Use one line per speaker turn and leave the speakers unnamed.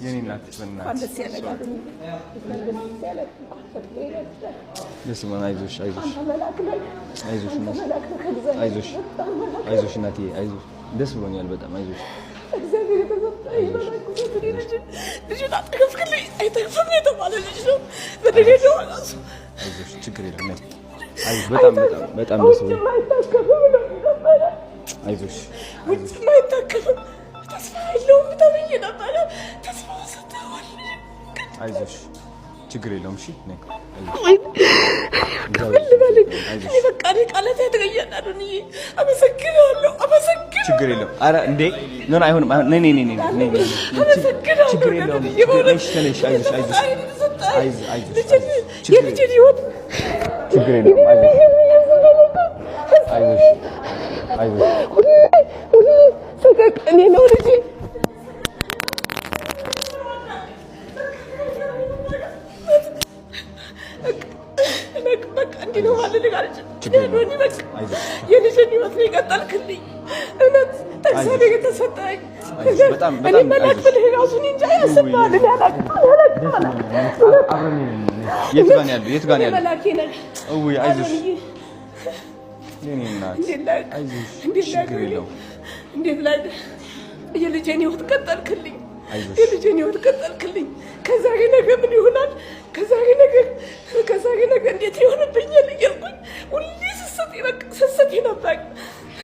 የኔ እናት በእናትሽ ደስ ይበል። አይዞሽ አይዞሽ አይዞሽ አይዞሽ አይዞሽ እናትዬ አይዞሽ። ደስ ብሎኛል በጣም አይዞሽ።
ልጁን አጠገፍክልኝ። አይተርፍም የተባለ ልጅ ነው። በድሬዳዋ እራሱ
አይዞሽ፣ ችግር የለም። አይዞሽ፣ በጣም በጣም በጣም ደስ ብሎኛል። አይዞሽ፣
ውጭም አይታከምም፣ ተስፋ የለውም ተብዬ ነበረ። ተስፋ ሰጥተዋል።
አይዞሽ፣ ችግር የለውም። እሺ
በቃ እኔ ቃላት ያጥረኛል። አዶንዬ አመሰግናለሁ፣ አመሰግናለሁ።
ችግር የለውም። ኧረ እንዴ no አይሆንም። ነይ ነይ ነይ ነይ ነይ፣ ችግር የለውም። ነሽ ተነሽ፣ አይዞሽ አይዞሽ አይዞሽ፣
የልጄን ህይወት
ችግር የለውም። አይዞሽ አይዞሽ፣
ሁሌ ሰቀቀኔ ነው ልጄ። በቃ እንዲህ ነው ማለት አልችልም። የልጄን ህይወት ነው የቀጠልክልኝ። እውነት ተእግዚአብሔር የተሰጠኝ እኔ መላክ ብልህ እራሱ እኔ እንጃ ያስብሃል። እኔ አላውቅም አላውቅም።
የት ጋር ነው ያለው? የት ጋር ነው ያለው?
መላኬ ነህ።
እውይ አይዞሽ፣ የእኔ እናት አይዞሽ፣ ችግር የለውም።
እንዴት ላድርግ? የልጄን ህይወት ቀጠልክልኝ። የልጄን ህይወት ቀጠልክልኝ። ከዛሬ ነገ ምን ይሆናል? ከዛሬ ነገ ከዛሬ ነገ እንዴት ይሆንብኛል እያልኩኝ ሁሌ ስስት ስስት ነበር።